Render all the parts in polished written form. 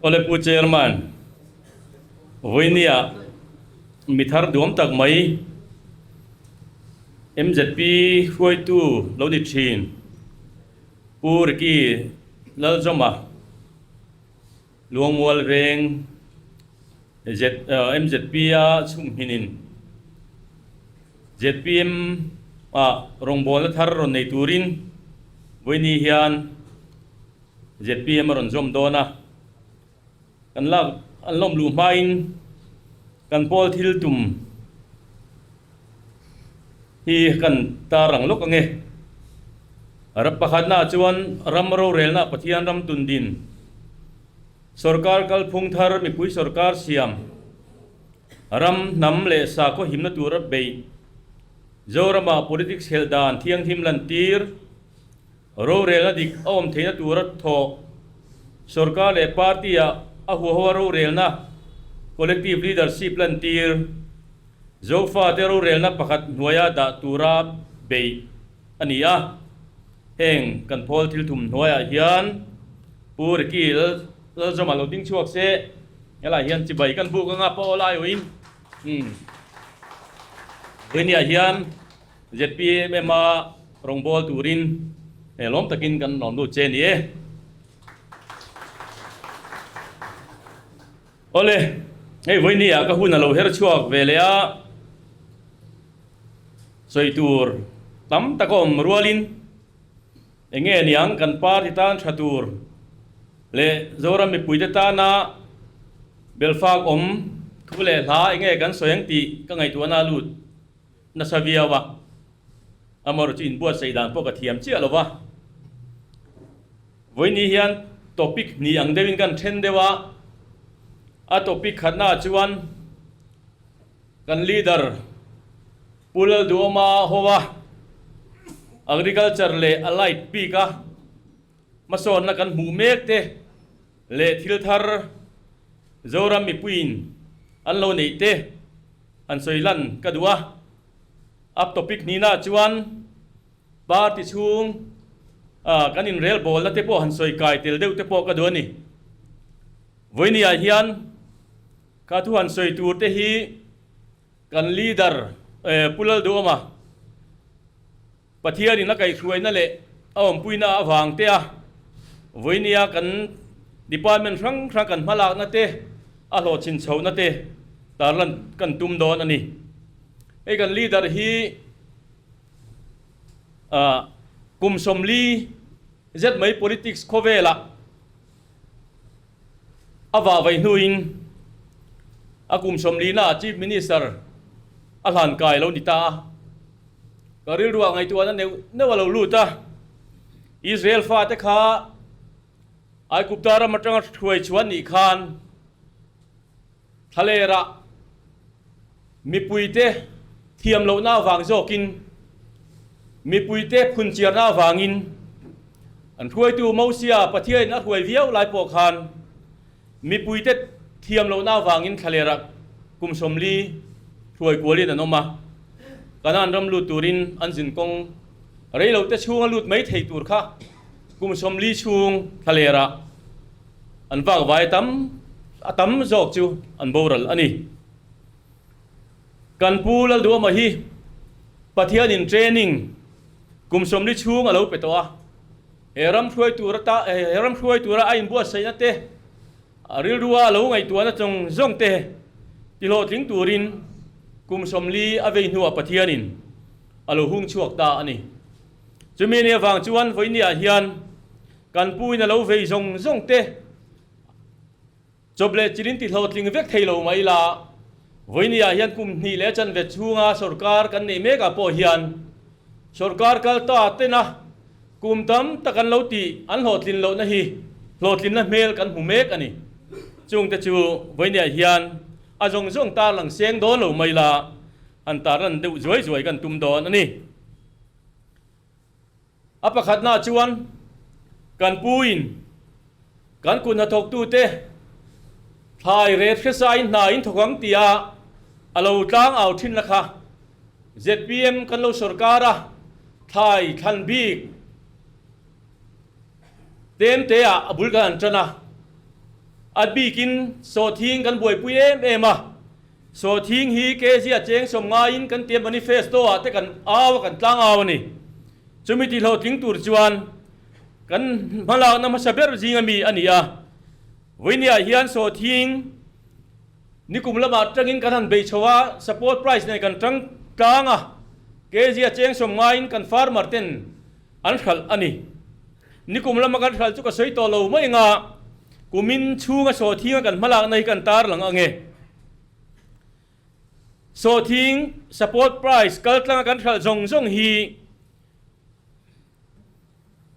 Awle Pu Chairman, vawinia mi thar duam tak mai MZP hruaitu lo ni thin Pu Ricky Lalzawma Luangmual veng MZP a chhunghminin zpm ah rawngbawlna thar rawn nei turin vawiini hian zpm a rawn zawm dawn a, kan lak an lawm luh hmain kan pawl thil tum hi kan tar ang lawk ang e. Ram pakhatnaah chuan ram rorelna Pathian ram tundin sorkar kalphung thar mipui sorkar siam ram hnam leh sakhaw himna tura beih Zoramah politics helh dan thianghlim lantir Rorelna dik a awm theihna tura thawh sorkar leh party-ah a huahawa rorelna, collective leadership, lantir, Zofate rorelna pakhat hnuaia dah tura beih a ni a. Heng kan phawl thil thum hnuaiah hian Pu Ricky Lalzawma lo ding chhuak se, helaiah hian chibai kan buk anga pawh lai awin vawinia hian ZPM-a rawngbâwl turin lawm takin kan lawm lut che ni e. Awle, hei vawinia ka hun a lo her chhuak ve leh a, sawi tur tam tak a awm rualin eng nge niang kan party tan tha tur leh Zoram mipuite tana belfak awm thu leh hla eng nge kan sawi ang tih ka ngaihtuahna a lut. Nasa viau a, amaherawhchu chu inbuatsaih dan pawh ka thiam chiah lo va. Vawiini hian topic hnih ang deuhin kan then deuh a, a topic khatnaah chuan kan leader Pu Lalduhawma hoa Agriculture leh Allied bika hmasawnna kan hmuh mek te leh thil thar Zoram mipuiin an lo neih te an sawi lan ka duh a. Up topic hnihnaah chuan party chhung kan inrel bawlna te pawh han sawi kai tel deuh te pawh ka duh a ni. Vawinia hian kha thu han sawi tur te hi kan leader Pu Lalduhawma Pathianin a kaihhruaina leh a awmpuina avang te a vawinia kan department hrang hrang kan hmalakna te a hlawhchhin chhohna te tarlan kan tum dawn a ni. Hei kan leader hi kum 40 zet mai politics khawvelah A vah vaih hnuin a kum 40 naah Chief Minister a hlan kai lo ni ta a. Ka rilruah ngaihtuahna neuh neuh a lo lut a. Israel fate kha Aigupta ram atanga hruai chhuan nih khan thlalerah mipuite thiam lohna avang zawkin mipuite phunchiarna avangin an hruaitu Mosia Pathianin a hruai viau lai pawh khan mipuite thiam lohna avangin thlalerah kum 40 hruai kualin an awm a. Kanaan ram lut turin an zin kawng rei lote chhunga lut mai thei tur kha kum 40 chhung thlalerah an vak vai tam a tam zawk chu an boral a ni. Kan Pu Lalduhawma hi Pathianin training kum 40 chhung a lo pe tawh a, he ram hruai tur ata he ram hruai tura a inbuatsaihna te, a rilrua a lo ngaihtuahna zawng zawng te tihlawhtling turin kum 40 a vei hnuah Pathianin a lo hung chhuak ta a ni. Chumi ni avang chuan vawinia hian kan Pu in a lo vei zawng zawng te Chawp leh chilin ti hlawhtling vek thei lo mai la, vawinia hian kum hnih leh chanve chhunga sorkar kan neih mekah pawh hian sorkar kal ta tena kum tam tak an lo tih an hlawhtlin lohna hi hlawhtlinna hmel kan hmu mek a ni. Chungte chu vawinia hian a zawng zawng tarlang seng dawn lo mai la, han tarlan deuh zuai zuai kan tum dawn a ni. A pakhatnaah chuan kan puin kan kut hnathawktute thlai ret hresain hna in thawk ang tia a lo tlang au thinna kha zpm kan lo sawrkar a, thlai thlan bik tlem teah a bul kan han tan a. A bikin sawhthing kan buaipui em em a, sawhthing hi kg a cheng 50 in kan tia manifesto ah te kan au a kan tlang au a ni. Chumi ti hlawhtling tur chuan kan hmalakna hmasa ber zing ami a ni a. Vawinia hian sawhthing nikum lamah tangin kan han bei chho a, support price nen kan tang tlang a, kg a cheng 50 in kan farmer ten an hralh a ni. Nikum lama kan hralh chu ka sawi tawh lo mai anga kumin chhunga sawhthing a kan hmalakna hi kan tarlang ang e. Sawhthing support price kaltlanga kan hralh zawng zawng hi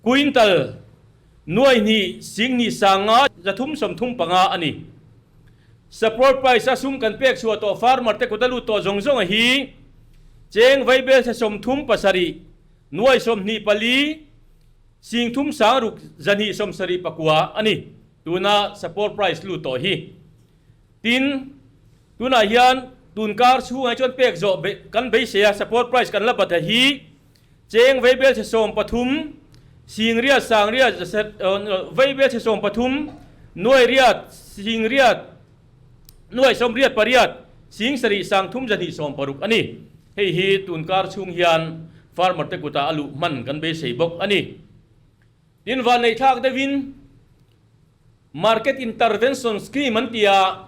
quintal 2 2 5 335 a ni. Support price a sum kan pek chhuah tawh farmer te kut a lut tawh zawng zawng a hi cheng vaibelchhe 37 24 30 6 279 a ni. Tuna support price lut tawh hi. Tin, tunah hian tunkar chhungah chuan pek zawh kan beisei a, support price kan la bat a hi cheng vaibelchhe 13 8 9 vaibelchhe 13 8 8 88 7 3 260 a ni. Hei hi tunkar chhung hian farmer te kutah a luh hman kan beisei bawk a ni. Tin, vanneihthlak deuhin Market Intervention Scheme an ti a,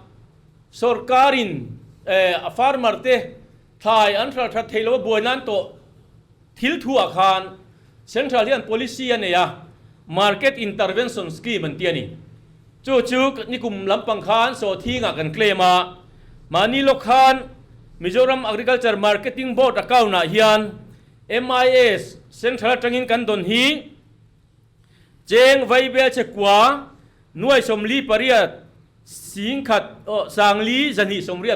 sorkarin a farmer te thlai an hralh that thei lo a buai nan tawh thil thuah khan Central hian policy a nei a, Market Intervention Scheme an ti a ni. Chu chu nikum lampang khan sawhthingah kan claim a, mahni lawk khan Mizoram Agriculture Marketing Board account-ah hian MIS Central atangin kan dawn hi cheng vaibelchhe kua 48 1,000 aw 4 281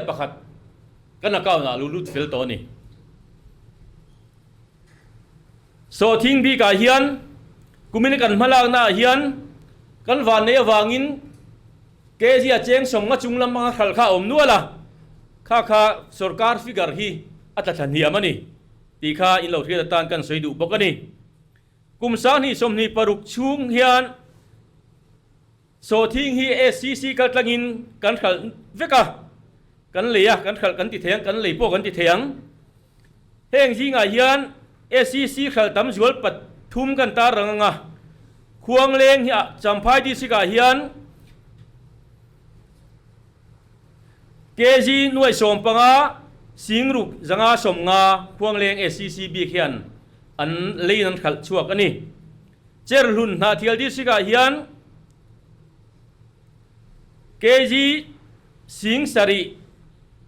kan account-ah lo lut fel tawh a ni. Sawhthing bikah hian kumin kan hmalaknaah hian kan vanneih avangin kg a cheng 50 chung lam anga hralh kha a awm nual a, kha kha sorkar figure hi a tla thla hniam a ni tih kha in lo hriat atan kan sawi duh bawk a ni. Kum 2026 chhung hian Sawhthing hi SCC kaltlangin kan hralh vek a, kan lei a, kan hralh kan ti thei ang, kan lei pawh kan ti thei ang. Heng zingah hian SCC hralh tam zual pathum kan tar rang ang a, Khuangleng hi ah Champhai District ah hian kg 15 6 590 Khuangleng SCC bik hian an leiin an hralh chhuak a ni. Cherhlun Hnahthial District ah hian kg 7 3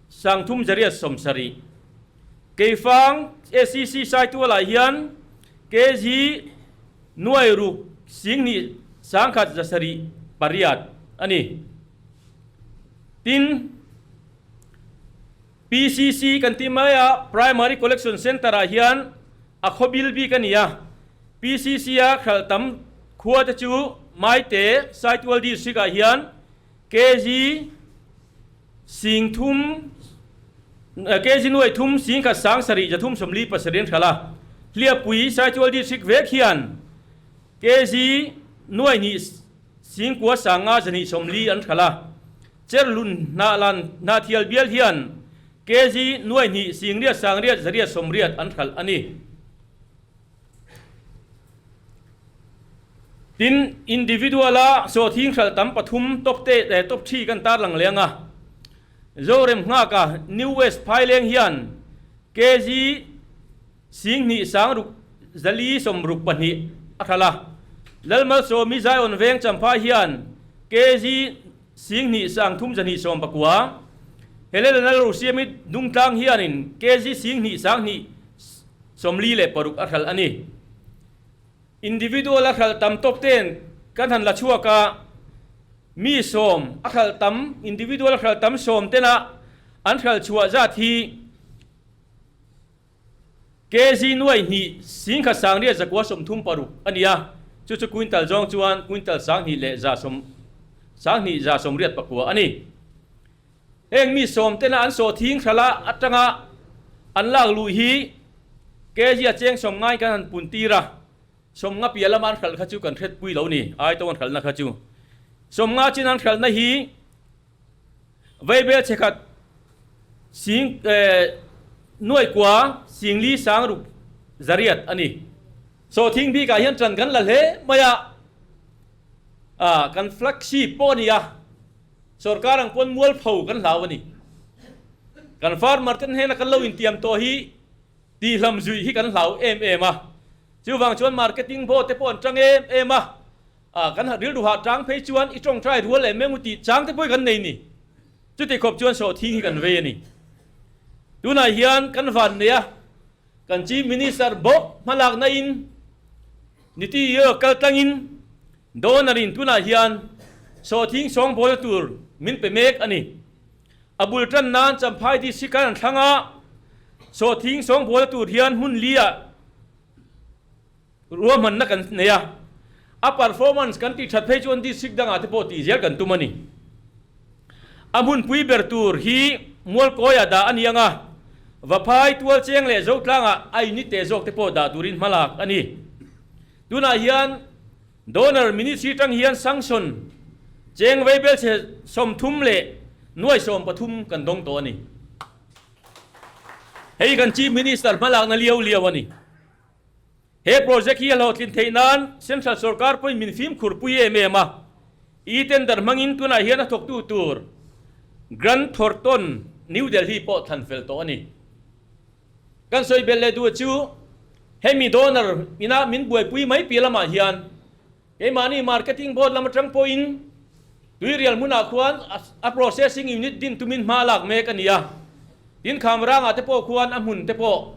370, Keifang SCC Saitual ah hian kg 6 2 1 7 8 a ni. Tin, PCC kan tih mai a, Primary Collection Centre ah hian a khawbil bik a ni a. PCC a hralh tam khua te chu Maite, Saitual District ah hian kg 3 kg 3 1 7 347 an hralh a. Hliapui, Saitual District vek hian kg 2 9 5 240 an hralh a. Cherhlun Hnahlan Hnahthial bial hian kg 2 8 8 8 an hralh a ni. Tin, individual-a sawhthing hralh tam pathum top te eh top three kan tarlang leh ang a. Zorem nghaka New West Phaileng hian kg 2 6 4 62 a hralh a. Lalmalsawmi Zion Veng Champhai hian kg 2 3 219. Helena Lalrosiami Dungtlang hianin kg 2 2 46 a hralh a ni. Individual a hralh tam tawp ten kan han la chhuak a, mi sawm a hralh tam, individual a hralh tam sawm tena an hralh chhuah zat hi kg 2 1 936 a ni a, chu chu quintal zawng chuan quintal 2 leh za sawm 2 189 a ni. Heng mi sawm tena an sawhthing hralh a atanga an lak luh hi kg a cheng 50 kan han pun tir a, 50 piah lama an hralh kha chu kan hretpui lo ni, Aito an hralhna kha chu. 150 chin an hralhna hi Vaibel chekhat sing nuai kua singli sang ruk zariat a ni. Sawhthing bikah hian ṭan kan la hle mai a, kan flagship pawh a ni a, sorkar ang pawn mualpho kan hlau a ni. Kan farmer ten hnena kan lo intiam tawh hi tihlam zuih hi kan hlau em em a, chuvang chuan marketing board te pawh an ṭang em em a. A, kan rilru hah tang phei chuan i tawngtai rual leh meng u tih chang te pawh kan nei ni. Chuti khawp chuan sawhthing hi kan vei a ni. Tunah hian kan van nei a, kan Chief Minister bawk hmalakna in Niti Aayog kal tlangin donor in tunah hian sawhthing sawngbawlna tur min pe mek a ni. A bul tan nan Champhai District kan thlang a, sawhthing sawngbawlna tur hian hmun li ah Ruahmanna kan nei a, a performance kan tih that phei chuan district dangah te pawh tih zel kan tum a ni. A hmunpui ber tur hi Mualkawiah dah a ni ang a, Vaphai, Tualcheng leh Zotlangah a unit te zawk te pawh dah turin hmalak a ni. Tunah hian Donor Ministry tang hian sanction cheng vaibelchhe 30 leh nuai 13 kan dawng tawh a ni. Hei kan Chief Minister hmalakna liau liau a ni. He project hi a hlawhtlin theih nan Central sorkar pawhin min fimkhur pui em em a, e-tender hmangin tunah hian a thawktu tur Grant Thornton, New Delhi pawh thlan fel tawh a ni. Kan sawi belh leh duh chu hemi donor ina min buaipui mai piah lamah hian keimahni marketing board lam atang pawhin Tuirial hmunah khuan a processing unit din tumin hma lak mek a ni a, tin Khamrangah te pawh khuan a hmun te pawh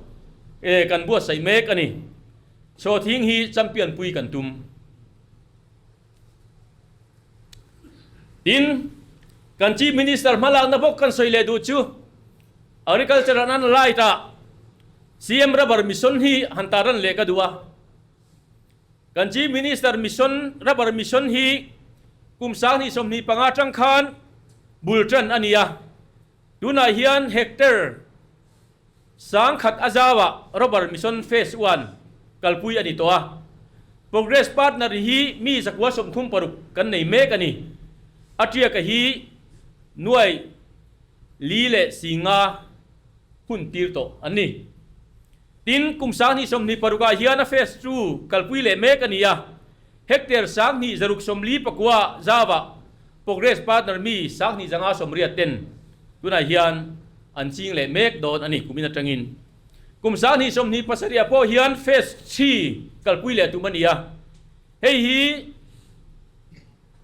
kan buatsaih mek a ni. Sawthing hi champion pui kan tum. Tin, kan Chief Minister hma lakna bawk kan sawi leh duh chu Agriculture and Allied-ah CM Rubber Mission hi han tarlan leh ka duh a. Kan Chief Minister Mission, Rubber Mission hi kum 2025 atang khan bul tan a ni a. Tunah hian hectare 10,000 a zauah Rubber Mission Phase One kalpui a ni tawh a. Progress Partner hi mi 136 kan nei mek a ni. A tiaka hi nuai li leh singa hun tir tawh an ni. Tin, kum 2026 ah hian a phase chu kalpui leh mek a ni a, hectare 2649 zauah Progress Partner mi 2580 ten tunah hian an ching leh mek dawn a ni kumin atangin. Kum 2027 ah pawh hian phase three kalpui leh tum a ni a, hei hi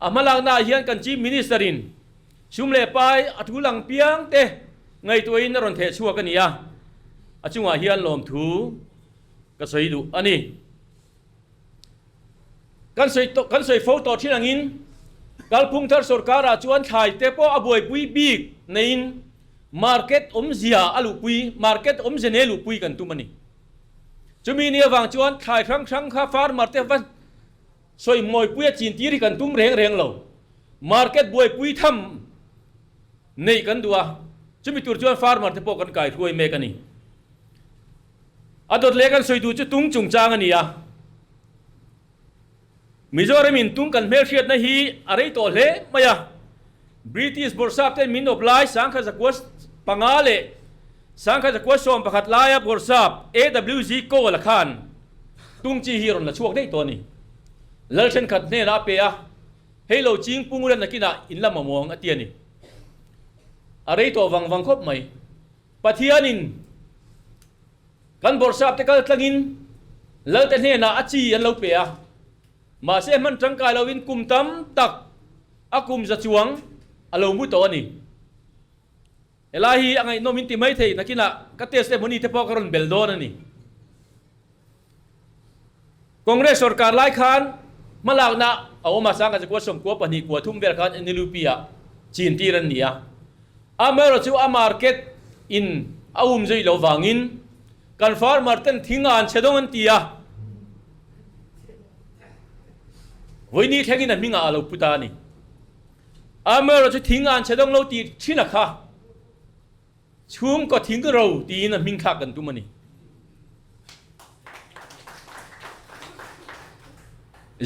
a hmalaknaah hian kan Chief Minister in Sum leh pai a thu lang piang te ngaihtuahin a rawn theh chhuak a ni a, a chungah hian lawmthu ka sawi duh a ni. Kan sawi tawh kan sawi fo tawh thin angin kalphung thar sorkarah chuan thlai te pawh a buaipui bik neiin market awmzia a luhpui market awmzia nei luhpui kan tum a ni. Chumi ni avang chuan thlai hrang hrang kha farmer te va Sawi mawipui a chin tir hi kan tum reng reng lo. Market buaipui tham neih kan duh a, chumi tur chuan farmer te pawh kan kai hruai mek a ni. A dawt leh kan sawi duh chu tung chungchang a ni a. Mizoram in tung kan hmelhriatna hi a rei tawh hle mai a. British bawrhsap ten min awp lai 1905 leh 1911 laia bawrhsap AWG Cole a khan tung chi hi rawn la chhuak daih tawh a ni. Lal thenkhat hnenah a pe a, hei lo ching pung ula nakinah in la mamawh ang a ti a ni. A rei tawh vang vang khawp mai. Pathianin kan bawrhsap te kal tlangin Lalte hnenah a chi an lo pe a. Mahse hman tangkai loin kum tam tak a kum za chuang a lo mu tawh a ni. Helai hi a ngaihnawm in ti mai thei nakinah ka testimony te pawh ka rawn bel dawn a ni. Congress sorkar lai khan hmalakna a awm a, Sangkachakua 92 kua thum vel khan NLUP ah chin tir an ni a. Amaherawhchu a market in a um zui loh vangin Kan farmer ten thing a an chhe dawng an ti a, vawiini thlengin a hmingah a lo pu ta a ni. Amaherawhchu chu thing a an chhe dawng lo tih thin a kha, chhungkaw thing ro tiin a hming thlak kan tum a ni.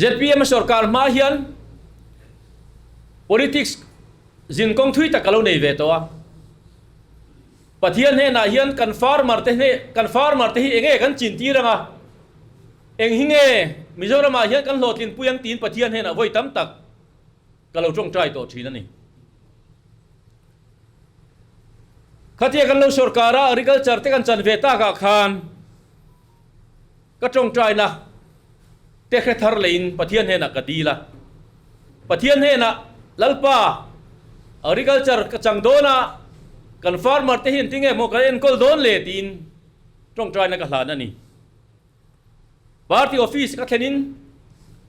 ZPM sorkar hma hian. Politics zin kawng thui tak ka lo nei ve tawh a. Pathian hnenah hian kan farmer te hne kan farmer te hi enge kan chin tir anga eng hi nge Mizoramah hian kan hlawhtlin pui ang tiin Pathian hnenah vawi tam tak ka lo tawngtai tawh thin a ni. Khatia kan lo sorkar a agriculture te kan chan ve takah khan ka tawngtaina te hre thar leiin Pathian hnenah ka dil a. Pathian hnenah Lalpa agriculture ka chang dawn a, kan farmer te hi engtinge maw kan enkawl dawn le tiin tawngtaina ka hlan a ni. Party office ka thlenin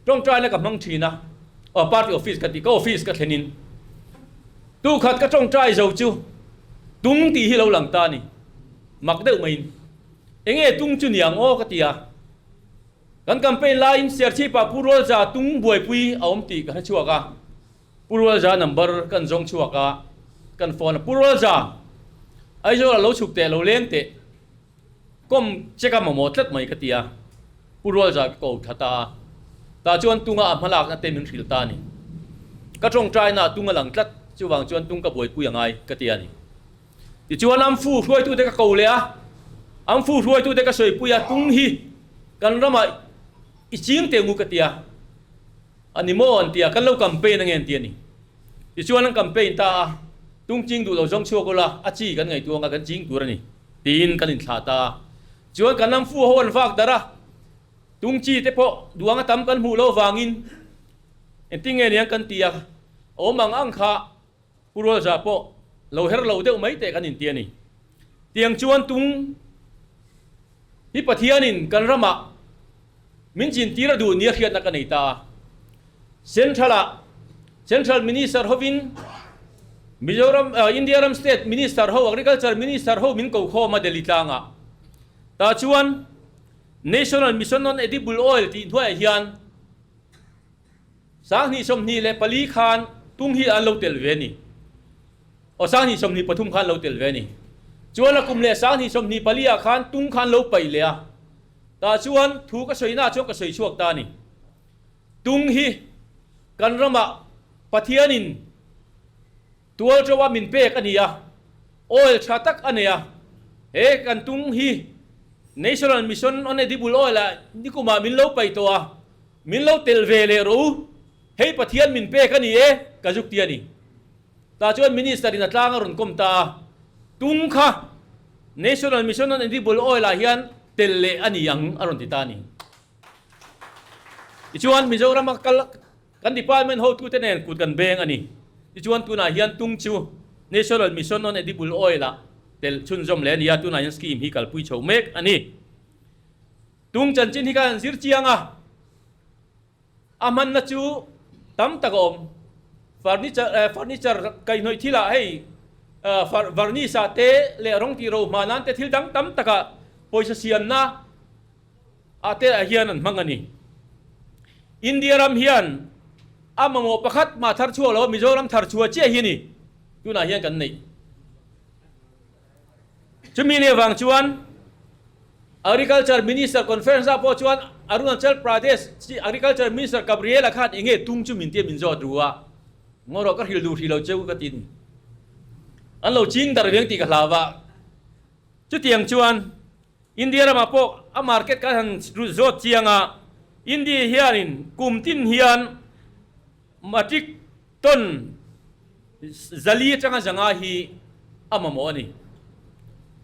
tawngtaina ka hmang thin a, aw party office ka tih ka office ka thlenin tukhat ka tawngtai zo chu tung tih hi lo lang ta a ni, mak deuh maiin enge tung chu niang aw ka ti a, kan campaign laiin Serchhipa Pu Rualza tung buaipui a awm tih ka hre chhuak a, Pu Rualza number kan zawng chhuak a, kan phone a, Pu Rualza Aizawl ah lo chhuk teh lo leng teh. Kawm che ka mamawh tlat mai ka ti a, Pu Rualza ka ko tha ta a, tah chuan tunga a hmalakna te min hrilh ta a ni. Ka tawngtaina ah tung a lang tlat, chuvang chuan tung ka buaipui a ngai ka ti a ni. Tichuan Amfu hruaitute ka ko leh a, Amfu hruaitute ka sawipui a, tung hi kan ramah i ching teh ngu ka ti a, a ni maw an ti a, kan lo campaign ange an ti a ni. Tichuan an campaign ta a, tung ching duh lo zawng chhuak ula, a chi kan ngaihtuah anga kan ching tur a ni. Tiin kan inthlah ta a. Chuan kan lam fu ho an vak darh a, tung chi te pawh duang a tam kan hmuh loh vangin engtin nge niang kan ti a, awm ang ang kha Pu Rualza pawh lo her lo deuh mai teh kan inti a ni. Tiang chuan tung hi Pathianin kan ramah min chintir a duh nia hriatna ka nei ta a. Central-ah Central Minister hovin Mizoram India ram State Minister ho Agriculture Minister ho min ko khawm a Delhi tlangah. Tah chuan National Mission on Edible Oil tih hnuaiah hian 2024 khan tung hi an lo tel ve a ni. Aw 2023 khan lo tel ve a ni. Chuan a kum leh 2024 ah khan tung khan lo paih leh a. Tah chuan thu ka sawi naah chuan ka sawi chhuak ta a ni. Tung hi kan ramah Pathianin tual ṭoa min pek a ni a, oil ṭha tak a nei a. He kan tung hi National Mission on Edible Oil ah nikumah min lo paih tawh a, min lo tel ve leh rawh u, hei Pathian min pek a ni e, ka zuk ti a ni. Tah chuan Minister in a tlang a rawn kawm ta a, tung kha National Mission on Edible Oil ah hian tel leh a ni ang a rawn ti ta a ni. Tichuan Mizoram a kal kan department hotute nen kut kan beng a ni. Tichuan tunah hian tung chu National Mission on Edible Oil ah tel chhunzawm leh a ni a, tunah hian scheme hi kalpui chho mek a ni. Tung chanchin hi khan zir chiang a, a hmanna chu tam tak a awm. Furniture furniture kaihhnawih thilah hei varnish ah te leh rawng tih ro hma nan te thil dang tam takah pawisa siamna Ah te ah hian an hmang a ni. India ram hian a mamawh pakhat mah thar chhuak lo a, Mizoram thar chhuah chiah hi a ni tunah hian kan neih. Chumi leh vang chuan Agriculture Minister Conference ah pawh chuan Arunachal Pradesh Agriculture Minister Gabriela khan enge tung chu min tia min zawt ru a, ngaw rawh ka hrilh duh hrih lo cheu ka ti a ni. An lo ching darh veng tih ka hlau a. Chutiang chuan India ramah pawh a market kan han zawt chiang a, India hianin kum tin hian matric ton 400 atanga 500 hi a mamawh a ni.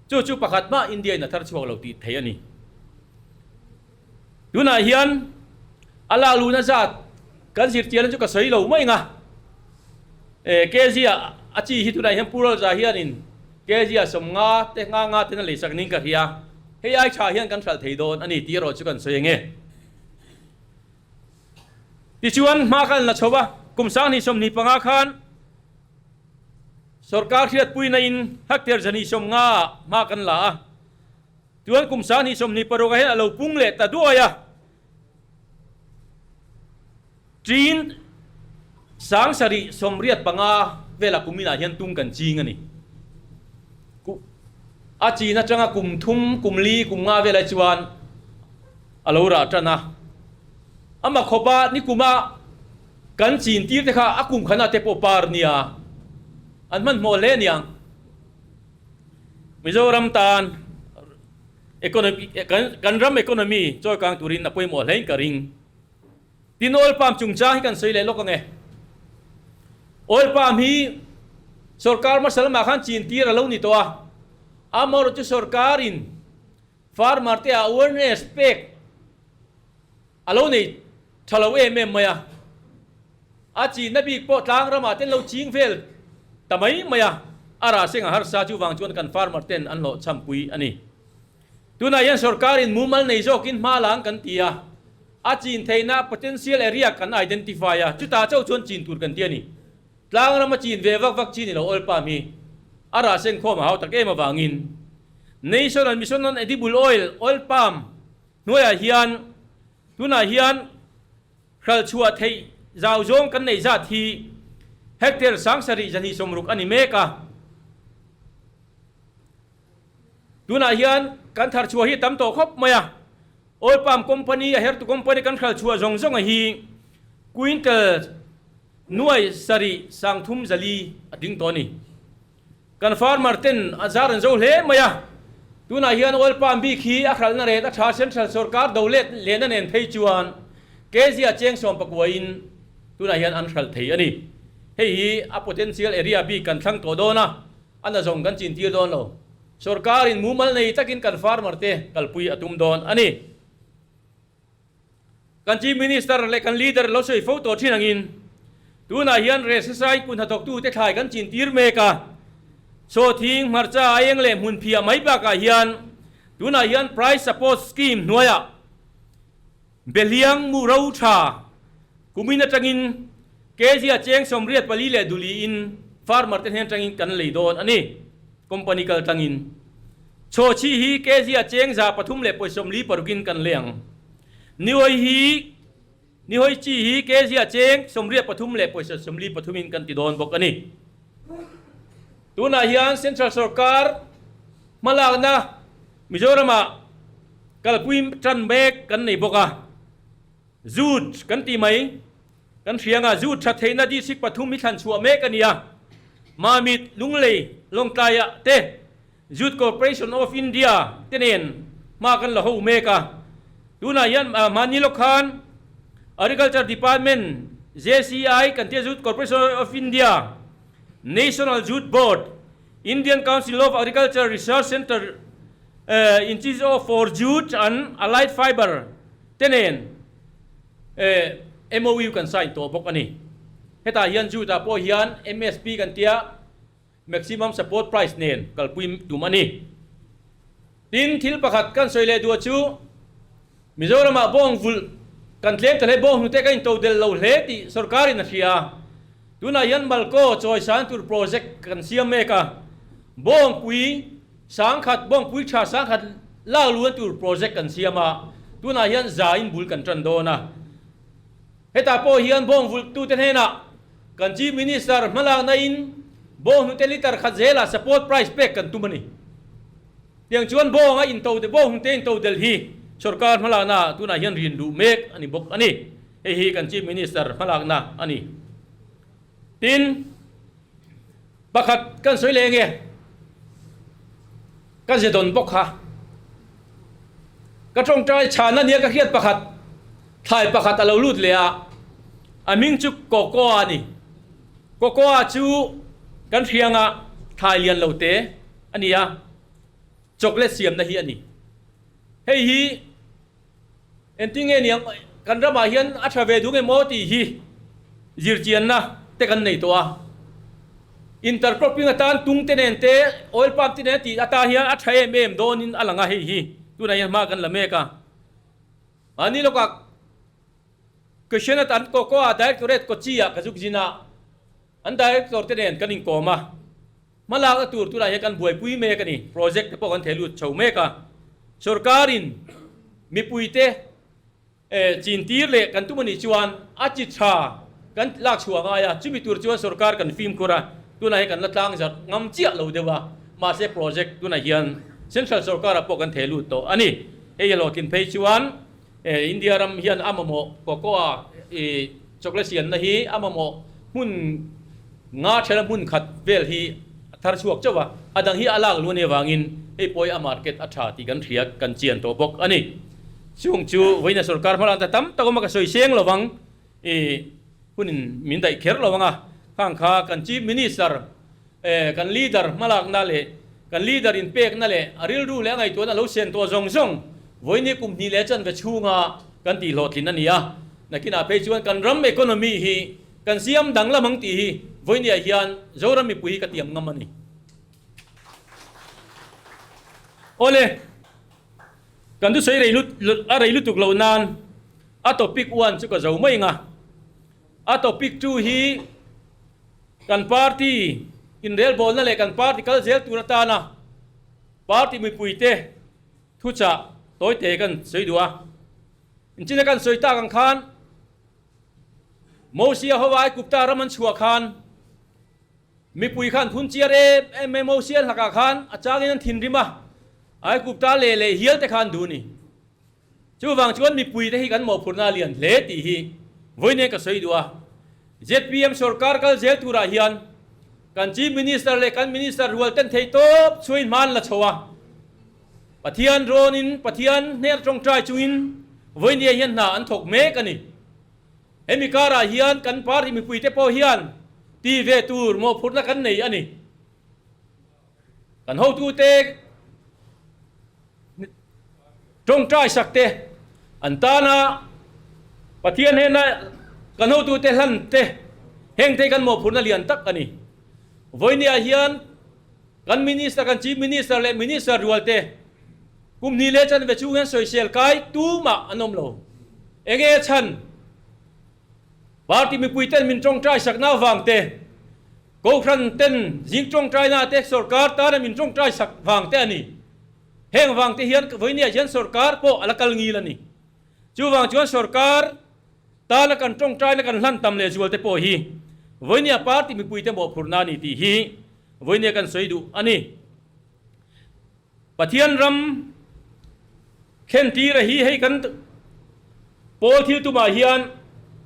Chu chu pakhat mah India in a thar chhuak lo tih theih a ni. Tunah hian a lak luhna zat kan zirtialna chu ka sawi lo mai ang a, kg ah a chi hi tunah hian Pu Rawlza hianin kg ah 50 te nga nga ten a leisak ning ka hria, hei ai tha hian kan hralh thei dawn a ni tih erawh chu kan sawi ang e. Tichuan hma kha an la chho a, kum 2025 khan sorkar hriatpuina in hectare 250 ah hma kan la a, Chuan kum 2026 ah hian a lo pung leh ta duai a, Chin 75,000 velah kum inah hian tung kan ching a ni. A chin atanga kum thum, kum li, kum nga velah chuan a lo rah tan a. Ama khawpa nikuma. Kan chin tir te kha a kum khanah te pawh par nia an hmanhmawh hle aniang. Mizoram tan economy kan ram economy chawikang turin a pawimawh hlein ka ring. Tin oil palm chungchang hi kan sawi leh lawk ange. Oil palm hi sorkar hmasa lamah khan chin tir a lo ni tawh a, amaherawhchu chu sorkarin farmer te ah awareness pek a lo nei tha lo em em mai a, a chinna bik pawh tlang ramah ten lo ching vel ta mai mai a, a rah seng a harsa chuvang chuan kan farmer ten an hlawh chhampui a ni. Tunah hian sorkarin mumal nei zawkin hma lang kan ti a, a chin theihna potential area kan identify a, chutah chauh chuan chin tur kan ti a ni. Tlang rama chin ve vak vak chi ni lo oil palm hi a rah seng khawm a hau tak em avangin National Mission on Edible Oil, Oil Palm, hnuaiah hian tunah hian Hralchhuah theih zau zawng kan neih zat hi hectare 7260 a ni mek a. Tunah hian kan tharchhuah hi tam tawh khawp mai a, Oil Palm Company a hertu company kan hralchhuah zawng zawng a hi quintal nuai sarih sangthum zali a ding tawh a ni. Kan farmer ten a zar an zo hle mai a, tunah hian oil palm bik hi a hralhna ret a tha central sorkar do let lehna nen phei chuan kg a cheng sawm pakuain tunah hian an hralh thei a ni. Hei hi a potential area bik kan thlang tawh dawn a, a na zawng kan chin tir dawn lo. Sorkarin mumal nei takin kan farmer te kalpui a tum dawn a ni. Kan Chief Minister leh kan Leader lo sawi fo tawh thin angin tunah hian Resasai kun hnathawktute thlai kan chin tir mek a, Sawthing, hmarcha, aieng leh hmunphiah mai bakah hian tunah hian Price Support Scheme hnuaiah Behliang mu ro tha kumin atangin kg a cheng 84 leh duliin farmer te hnen atangin kan lei dawn a ni. Company kal tlangin Chhawchhi hi kg a cheng 300 leh pawisa 46 in kan lei ang. Nihawi hi Nihawi chi hi kg a cheng 83 leh pawisa 43 in kan ti dawn bawk a ni. Tunah hian Central Sorkar hmalakna Mizoramah kalpui tan mek kan nei bawk a. Jute kan ti mai. Kan hrianga zu that theihna district pathum hi thlan chhuah mek a ni a, Mamit, Lunglei, Lawngtlaiah te Jute Corporation of India te nen hma kan la ho mek a. Tunah hian mahni lawk khan Agriculture Department, JCI kan tia Jute Corporation of India, National Jute Board, Indian Council of Agriculture Research Centre Institute for Jute and Allied Fibre te nen MOU kan sign tawh bawk a ni. Hetah hian Jude-ah pawh hian MSP kan tia Maximum Support Price nen kalpui tum a ni. Tin, thil pakhat kan sawi leh duh chu Mizoramah bawng vulh kan tlem ta hle, bawng hnute ka into del lo hle tih sorkarin a hria a. Tunah hian Malco chawi san tur project kan siam mek a, bawngpui Sangkhat bawngpui tha sangkhat lak luan tur project kan siam a, tunah hian za in bul kan tan dawn a. Hetah pawh hian bawng vulhtute hnenah kan Chief Minister hmalakna in bawng hnute litre khat zelah support price pek kan tum a ni. Tiang chuan bawng a into bawng hnute into del hi sorkar hmalakna tunah hian rin luh mek a ni bawk a ni. Hei hi kan Chief Minister hmalakna a ni. Tin, pakhat kan sawi leh nge ka ze dawn bawk kha ka tawngtai chhana nia ka hriat pakhat thlai pakhat a lo lut leh a a hming chu Cocoa a ni. Cocoa chu kan hrianga thlai lian lo te a ni a, chocolate siamna hi a ni. Hei hi Engtin nge niang kan ramah hian a tha ve duh nge maw tih hi zirchianna te kan nei tawh a. Intercropping atan tung te nen te oil palm te nen tih atan hian a tha em em dawnin a lang a hei hi tunah hian hma kan la mek a. Mahni lawkah question atan Cocoa Directorate Kochi ah ka zuk zin a, an director te nen kan inkawm a. Hmalakna tur tunah hian kan buaipui mek a ni. Project te pawh kan thei lut chho mek a. Sorkarin mipuite chin tir leh kan tum a nih chuan a chi tha kan lak chhuah ngai a. Chumi tur chuan sorkar kan fimkhur a, tunah hian kan la tlang zarh ngam chiah lo deuh a. Mahse project tunah hian central sorkarah pawh kan thei lut tawh a ni. Hei hlawhtlin phei chuan India ram hian a mamawh cocoa. Chocolate siamna hi a mamawh hmun nga thela hmun khat vel hi a thar chhuak chauh a, a dang hi a lak luh a nih avangin hei pawh hi a market a tha tih kan hria kan chian tawh bawk a ni. Chung chu vawiina sorkar hmalak ta tam tak awm a ka sawi seng lo vang i hunin min daih kher lo ang a, khang kha kan Chief Minister kan leader hmalakna leh kan leader inpekna leh a rilru leh a ngaihtuahna lo sen tawh zawng zawng vawiini kum hnih leh chanve chhunga kan tihhlawhtlin a ni a. Nakinah phei chuan kan ram economy hi kan siam danglam ang tih hi vawiiniah hian Zoram mipui hi ka tiam ngam a ni. Awle, kan thusawi rei lut a rei lutuk loh nan a topic one chu ka zo mai ang a. A topic two hi kan party inrelbawlna leh kan party kal zel tur atana party mipuite thuchah tawite kan sawi duh a. Inchina kan sawi tak ang khan Mosia ho Aigupta ram an chhuah khan mipui khan phun chiar em em mai Mosia hlakah khan a changin an thinrim a, Aigupta leh leh hial te khan duh a ni. Chuvang chuan mipui te hi kan mawhphurhna a lian hle tih hi vawiin ka sawi duh a. Zpm sorkar kal zel turah hian kan Chief Minister leh kan Minister rual ten thei tawp chhuain hma an la chho a. Pathian rawnin Pathian hner tawngtai chungin vawinia hian hna an thawk mek a ni. Hemi karah hian kan party mipuite pawh hian ti ve tur mawhphurhna kan nei a ni. Kan hotute tawngtai sak te, an tana Pathian hnena kan hotute hlan te, heng te hi kan mawhphurhna lian tak a ni. Vawinia hian Kan Minister, kan Chief Minister leh Minister rual te kum hnih leh chanve chhung hian sawisel kai tumah an awm lo. Enge a chhan? Party mipui ten min tawngtai sakna avang te, Kohhran ten zing tawngtaina te sorkar tana min tawngtai sak vang te a ni. Heng vang te hian vawinia hian sorkar pawh a la kal ngil a ni. Chuvang chuan sorkar tana kan tawngtaina kan hlan tam leh zual te pawh hi vawinia party mipui te mawhphurhna a ni tih hi Vawinia kan sawi duh a ni. Pathian ram thlentira hi hei kan pawl thil tumah hian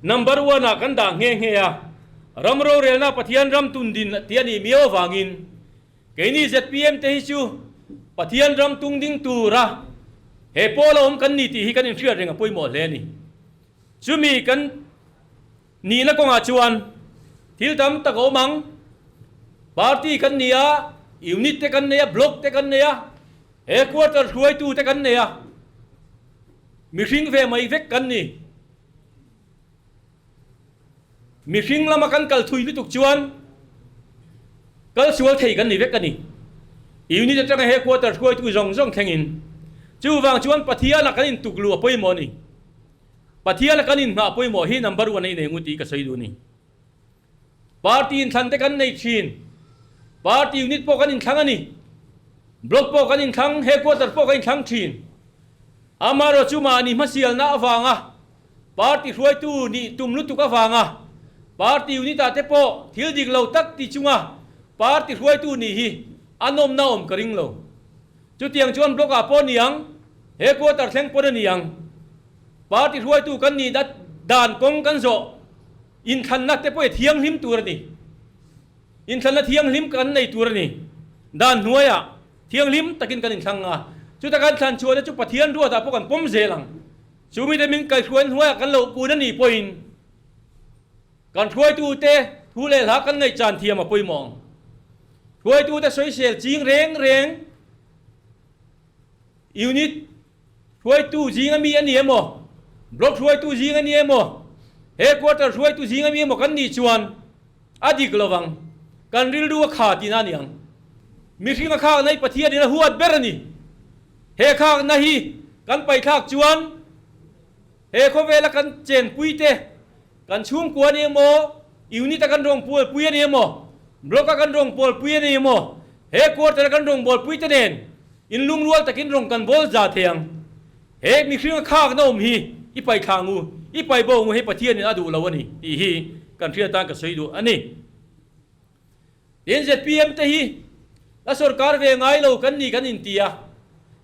number one ah kan dah nghe nghe a. Ram rorelna Pathian ram tun din tih a nih miau avangin keini zpm te hi chu Pathian ram tung ding tura he pawl a awm kan ni tih hi kan inhriat reng a pawimawh hle a ni. Chumi kan Nihna kawngah chuan thil tam tak a awm ang. Party kan ni a, unit te kan nei a, block te kan nei a, headquarter hruaitu te kan nei a, mihring ve mai vek kan ni. Mihring lama kan kal thui lutuk chuan kal sual thei kan ni vek a ni. Unit atanga headquarter hruaitu zawng zawng thlengin. Chuvang chuan Pathiana kan intukluh a pawimawh a ni. Pathian a kan inhngah pawimawh hi number one a inei ngu tih ka sawi duh a ni. Party inthlan te kan nei thin. Party unit pawh kan inthlang a ni. Block pawh kan inthlang, headquarter pawh kan inthlang thin. Amaherawh chu mahni hmasialna avanga party hruaitu nih tum lutuk avanga party unit ah te pawh thil dik lo tak ti chunga party hruaitu nih hi a nawmna awm ka ring lo. Chutiang chuan block ah pawh a ni ang, headquarter thleng pawn a ni ang. Party hruaitu kan nih dat dan kawng kan zawh inthlanna te pawh hi thianghlim tur a ni. Inthlanna thianghlim kan nei tur a ni. Dan hnuaiah thianghlim takin kan inthlang a, chuta kan thlan chhuah te chu Pathian ruatah pawh kan pawm zel ang. Chu mite min kaihhruain hnuaiah kan lo kun a nih pawhin kan hruaitute thu leh hla kan ngaihchan thiam a pawimawh ang. Hruaitute sawisel ching reng reng unit Hruaitu zing ami a ni emaw, Block hruaitu zing a ni emaw, Headquarter hruaitu zing ami emaw kan nih chuan a dik lo vang. Kan rilru a kha tihna a ni ang. Mihring a khakna hi Pathianin a huat ber a ni. He khakna hi kan paithlak chuan he khawvela kan chenpui te, kan chhungkua a ni emaw, Unit a kan rawngbawlpui a ni emaw, Block a kan rawngbawlpui a ni emaw, Headquarter a kan rawngbawlpui te nen In lungrual takin rawng kan bawl za thei ang. He mihring a khakna awm hi i pai thla ang u, i pai bo ang u hei Pathianin a duh lo a ni tih hi kan hriat tan ka sawi duh a ni. Tin zpm te hi la sorkar ve ngai lo kan ni kan inti a,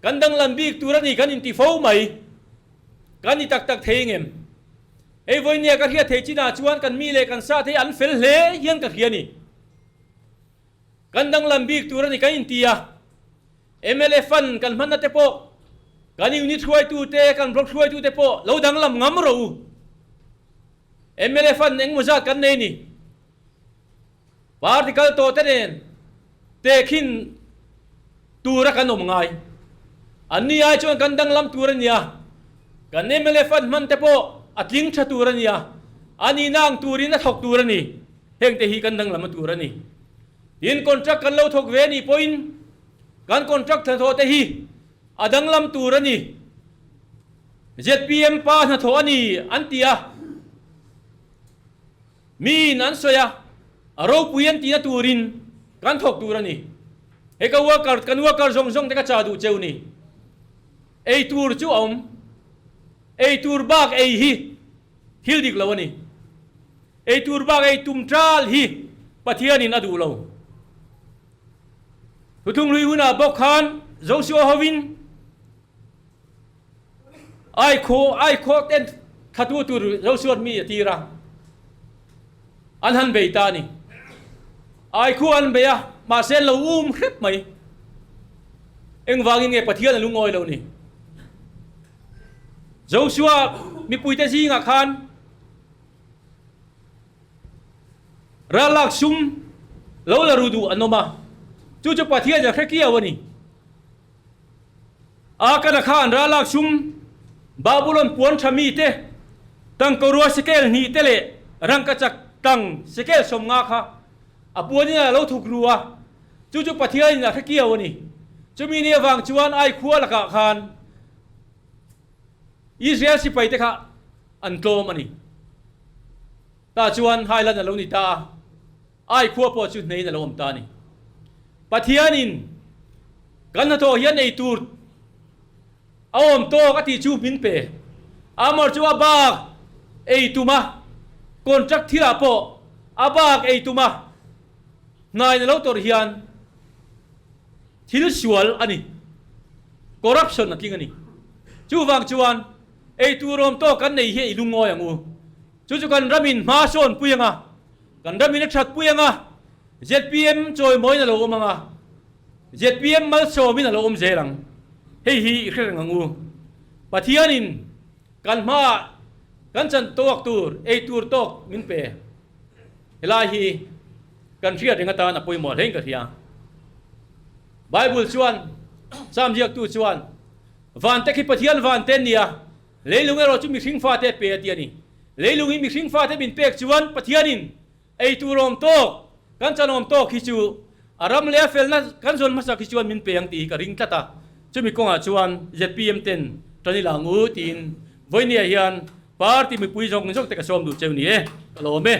kan danglam bik tur a ni kan inti fo mai. Kan ni tak tak thei ngem? Hei vawinia ka hriat thei chinah chuan kan mi leh kan sa te hi an fel hle hian ka hria a ni. Kan danglam bik tur a ni kan inti a. Mla fund kan hmanna te pawh kan unit hruaitu te, kan block hruaitu te pawh lo danglam ngam rawh u. Mla fund engmaw zat kan nei ni. Party kal tawh te nen tehkhin tura kan awm ngai. Anni ai chuan kan danglam tur a nia. Kan mla fund hman te pawh a tling tha tur a nia. A nihna ang turin a thawk tur a ni. Heng te hi kan danglam a tur a ni. Tin, contract kan lo thawk ve a nih pawhin kan contract hnathawh te hi a danglam tur a ni. Zpm pa hnathawh a ni an ti a. Miin an sawi a, a ropui an tihna turin kan thawk tur a ni. Hei ka worker, kan worker zawng zawng te ka chah duh cheu ni. Ei tur chu a awm. Ei tur bak ei hi thil dik lo a ni. Ei tur bak ei tum tal hi Pathianin a duh lo. Thuthung hlui hunah bawk khan Joshua hovin Ai khaw ai khaw ten thatu tur Joshua mi a tir a, an han bei ta a ni. Ai khu an bei a, mahse an lo um hrep mai. Engvangin nge Pathian a lungawi lo ni? Joshua mipuite zingah khan Ralak sum lo la ru duh an awm a, chu chu Pathian a hre kiau a ni. Akana khan ralak sum Babulon puan tha mite, tangkarua sekel hnih te leh rangkachak tang sekel 50 kha a puanin a lo thuk ru a, chu chu Pathianin a hre kiau a ni. Chumi ni avang chuan ai khua lakah khan Israel sipaite kha an tlawm a ni. Tah chuan Highland a lo ni ta a, ai khua pawh chu hneiin a lo awm ta a ni. Pathianin kan hnathawh hian ei tur a awm tawk a tih chu min pe. Amor chu a bak ei tum a, contract thilah pawh a bak ei tum a, hnaiin a lo tawrh hian thil sual a ni, corruption a tling a ni. Chuvang chuan ei tur awm tawk kan nei hi i lungawi ang u. Chu chu kan ramin hma sawn pui ang a, kan ramin a that pui ang a, zpm chawimawiin a lo awm ang a, zpm malsawmin a lo awm zel ang. Hei hi i hre reng ang u. Pathianin kan hmaah kan chan tawk tur, ei tur tawk min pe. Helai hi kan hriat reng atan a pawimawh hlein ka hria. Bible chuan, Psalm ziaktu chuan, Vante khi Pathian vante an ni a, leilung erawh chu mihring fate a pe a ti a ni. Leilung hi mihring fate min pek chuan Pathianin ei tur awm tawk, kan chan awm tawk hi chu a ram leh a felna kan zawn hmasak hi chuan min pe ang tih hi ka ring tlat a. Chumi kawngah chuan zpm ten tan i la ang u tiin vawinia hian Party mipui zawng zawng te ka sawm duh cheu ni e, ka lawm e.